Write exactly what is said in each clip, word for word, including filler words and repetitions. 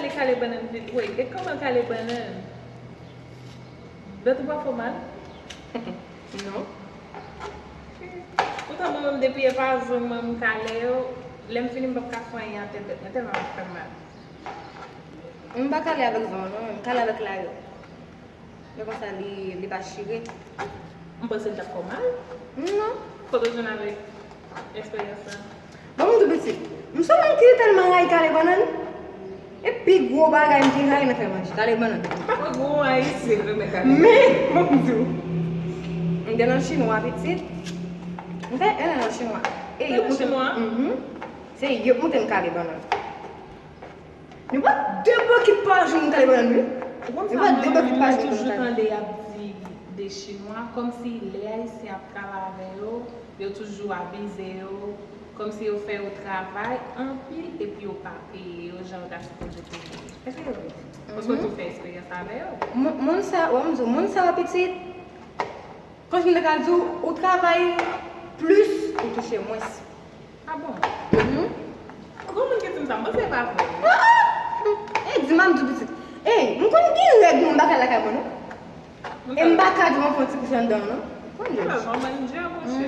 Li kale bannann vit. Woy, gad kòman l kale bannann. Dent ou pa fè w mal? Non. Poutan mwen menm depi e pa zong mwen m kale yo, lè m fini m p ap ka fè anyen atè dent mwen tèlman l ap fè m mal. M pa kale avèk zong non, m kale avèk layo. Men konsa li, li pa chire. M panse l t ap fè w mal. Non. Kote w jwenn avèk eksperyans lan? Bon, m di w pitit, m se yon moun ki tèlman rayi kale bannann. E pi gwo bagay m te rayi nan fè manje, kale bannann. Ou gwo ayisyen renmen kale. Men, bon, m di w, m te nan chinwa pitit. M fè en an nan chinwa. E yo montre m. Se yo montre m kale bannann. Nou pa de bokit pa jou nou kale bannann wi. Nou pa de bokit pa jou nou kale. Toujou tande y ap di de chinwa kòmsi lè ayisyen ap travay avè yo, yo toujou abize yo, kòmsi yo fè yo travay anpil epi yo pa peye yo jan yo ta sipoze peye yo. Èske yo vre? Èske w tou fè eksperyans avè yo? Moun sa, wè m di w, moun sa yo pitit, kòmsi m ta ka di w, ou travay plis, ou touche mwens. Ah bon? Mhm. Gon moun ki di m sa, m panse e pa vre. E di m ap di w pitit. Ey, m konn gen règ mwen m pa ka lakay mwen non. E m pa ka di w m ap fè yon ti kouche anndan an non. Konn jèj. Alò, manman, Dieu, monchè.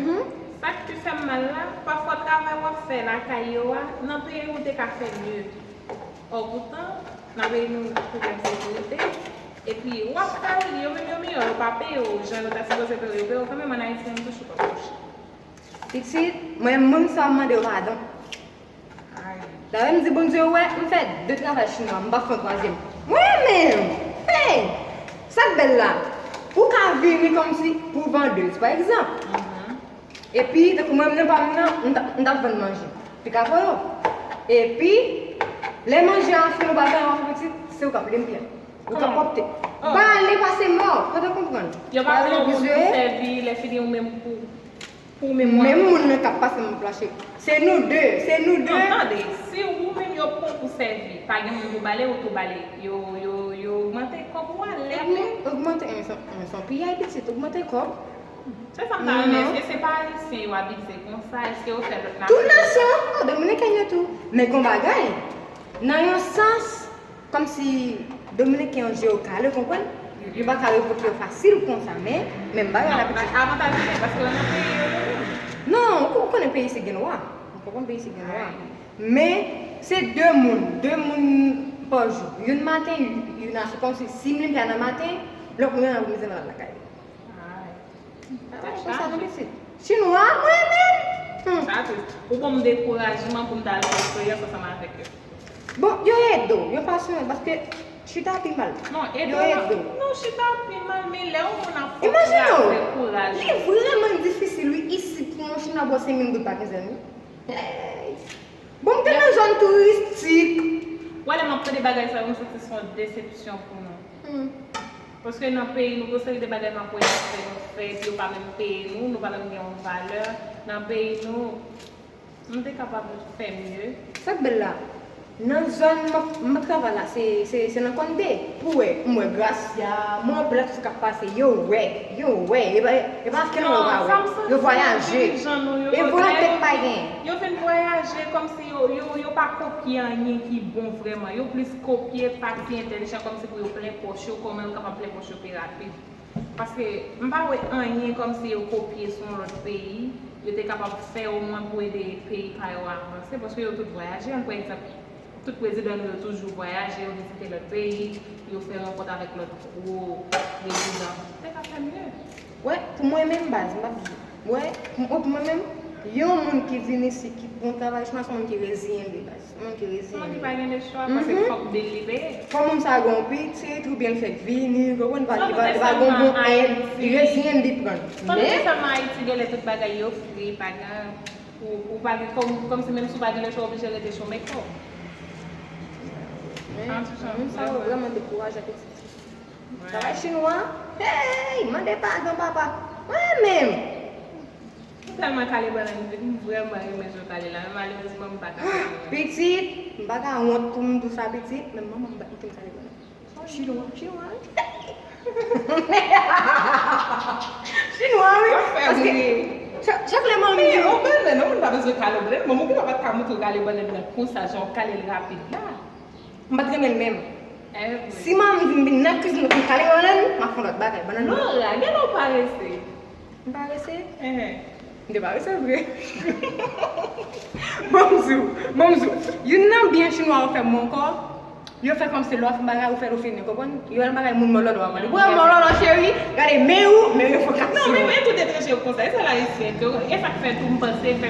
Sa k pi fè m mal la, pafwa travay w ap fè lakay yo a, nan peyi w te ka fè mye. Ò, poutan, nan peyi nou, pwoblèm sekirite. Epi, w ap fè l, yo menm yo miyò, yo pa peye w jan yo ta sipoze peye w, yo peye w kanmenm, ann Ayiti, menm touche w p ap touche. Pitit, mwen menm moun sa m mande yo padon. Dayè m di Bondye, ou wè, m fè de travay chinwa, m pa fè yon twazyèm. Mwen menm, hey! Sa k bèl la, ou ka vini kòmsi pou vandèz, pa egzanp. Epi, tankou mwen menm nan pa m nan, m t ap, m t ap vann manje. Pi ka voye w. Epi, lè manje a fin, ou pa gen anyen w ap fè pitit, se ou k ap limpia. Ou k ap pwòpte. Ba ale pase mò, pa ta konprann. Yo pa vle w pou sèvi, lè fini ou menm pou Pou menm mwen. Menm moun nan k ap pase m ap lache. Se nou de, se nou de. Non, tande, si ou menm yo pran w pou sèvi, pa gen moun pou bale, ou tou bale. Yo, yo, yo ogmante kòb ou a, lè vle. Ogmante, men se, men se yon piyay pitit, ogmante kòb. Se sa m ta renmen, èske se pa ayisyen yo abize konsa, èske yo fè lòt nasyon konsa? Tout nasyon, oh, dominiken yo tou. Men gon bagay, nan yon sans, Kòmsi Dominiken yo je yo kale, ou konprann? Yo pa ka revoke yo fasil konsa, men menm bagay la pitit. Avantaj li gen, paske yo nan peyi yo yo menm. Non, ou konnen peyi isit gen lwa. Ou konprann peyi isit gen lwa. Men, se de moun, de moun pa jou. Youn maten, youn aswè. Kòmsi, si m limpya nan maten, lòt moun nan aprèmidi m al lakay li. Bagay konsa nou pitit. Chinwa, mwen menm. Hmm. Sa tris. Ou ban m dekourajman pou m ta al fè eksperyans ansanm avèk yo. Bon, yo ede w, yon fason, paske chita pi mal. Non, ede w. Yo ede w. Non, chita pi mal, men lè yon moun ap fè kouraj, fè kouraj. Imajine w, li vrèman difisil, wi, isit pou yon chinwa ba w senk mil goud pa kenzenn, wi. Hey! Bon, m te nan zòn touristik. Wè, lè m ap tande bagay sa yo, m santi se yon desepsyon pou nou. Hmm. Paske nan peyi nou, gon seri de bagay m ap wè y ap fè, nou fè, epi yo pa menm peye nou, nou pa menm gen yon valè. Nan peyi nou, nou te kapab fè mye. Sa k bèl la, nan zòn m ap, m ap travay la, se, se, se nan Kòn de. Pou wè, m wè Gracia, m wè anpil atis k ap pase, yo wè, yo wè, e pa, e pa aske nou wè yo pa wè. Yo vwayaje. E volonte k pa gen. Yo vin vwayaje kòmsi yo, yo, yo pa kopye anyen ki bon vrèman. Yo plis kopye pati entèlijan kòmsi pou yo plen pòch yo, kòman yo kapab plen pòch yo pi rapid. Paske m pa wè anyen kòmsi yo kopye sou yon lòt peyi, yo te kapab fè omwen pou ede peyi pa yo avanse, paske yo tout vwayaje. Ann pran egzanp, tout prezidan nou yo toujou vwayaje, yo vizite lòt peyi, yo fè rankont avèk lòt gwo prezidan. Te ka fè mye. Wè, pou mwen menm, baz, m p ap di. Wè, pou, pou mwen menm, yon moun ki vin isit, ki pran travay, se yon moun ki reziyen li, baz. Yon moun ki reziyen li. Yon moun ki pa gen lechwa, paske fòk bil li peye. Fò moun sa gen yon pitit, oubyen l fèk vini, ou konprann, li pa, li pa gen yon bon èd, li reziyen li pran. Tankou se sèlman Ayiti, genlè tout bagay yo fri, pa gen, ou, ou pa gen, kòm, kòmsi menm si w pa gen lechwa, w oblije rete chome kò w. Men, moun sa yo vrèman dekourajan pitit. Travay chinwa, hey, mande padon, papa. Mwen menm. M tèlman kale bannann vit, m vrèman renmen jan w kale la, men malerezman m pa ka fè l. Pitit, m pa ka wont pou m di w sa pitit, men manman m bat m pou m kale bannann. Chinwa, chinwa. Chinwa, wi. Paske chak, chak lè manmi di yon bannann, yon moun pa bezwen kale yon bannann, manman w genlè pa t ka montre w kale bannann nan konsa, jan w kale l rapid la. M pa t renmen l menm. Eh, Si manman m di m vin nan kizin pou m kale bannann, m ap fè yon lòt bagay. Bannann. Laura, gen lè w parese. M parese? Ehe. M te parese vre. Bon, m di w, bon, m di w. Youn nan byen chinwa yo fè m ankò. Yo fè kòmsi lè w ap fè yon bagay, ou fè l ou fini, konprann? Yo wè yon bagay moun mò lòlò ap mande. Wè mò lòlò, cheri, gade men ou, men refleksyon. Non, men mwen tout etranje yo konsa. E sèl ayisyen ke, e sa k fè tou m panse, fè